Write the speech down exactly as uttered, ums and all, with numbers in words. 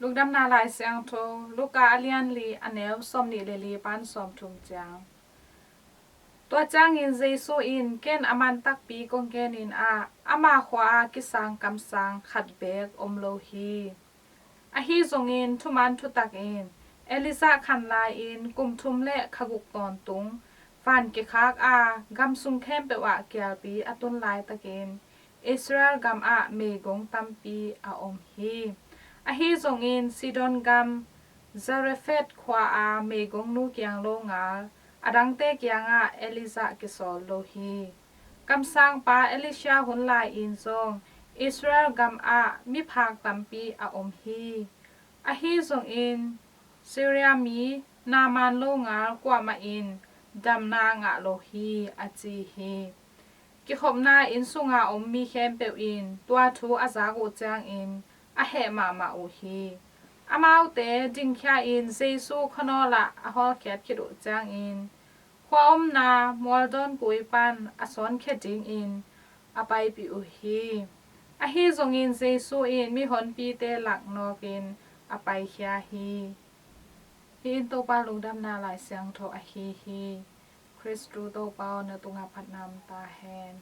Lungdamna Lai Siangtho, Luka a lian li, a neu sawmnih le li pan sawmthum ciang. Tua ciangin Jesu in, "Ken a man takpi kong genin ah, ama khua-ah kisang kamsang khat beek om lo hi. Ahi zongin thuman thutak in, Elijah khan lai-in kum thum le kha guk tawntung van kikhak a, gam sung khempeuh ah kialpi a tun laitakin Israel gam ah meigong tampi a om hi. Ahi zongin Sidon gam Zarephath khua-a meigongnu kiang longal a dangte kiangah Elijah kisawl lo hi. Kamsangpa Elisha hun lai-in zong Israel gam ah miphak tampi a om hi. Ahi zongin Syria mi Naaman longal kuamah in damna ngah lo hi," a ci hi. Kikhopna inn sunga om mi khempeuh in tua thu a zak uh ciangin a heh mahmah uh hi. Amaute dingkhia-in Jesu khuanawl ah a hawlkhiat khit uh ciangin, khua omna mualdawn kui pan a sawnkhia dingin a paipih uh hi. Ahi zongin Jesu in mihonpite lak nawkin a paikhia hi. Hih in Topa Lungdamna Lai Siangtho ahi hi. Khristu Topa aw, na tungah phatna om ta hen.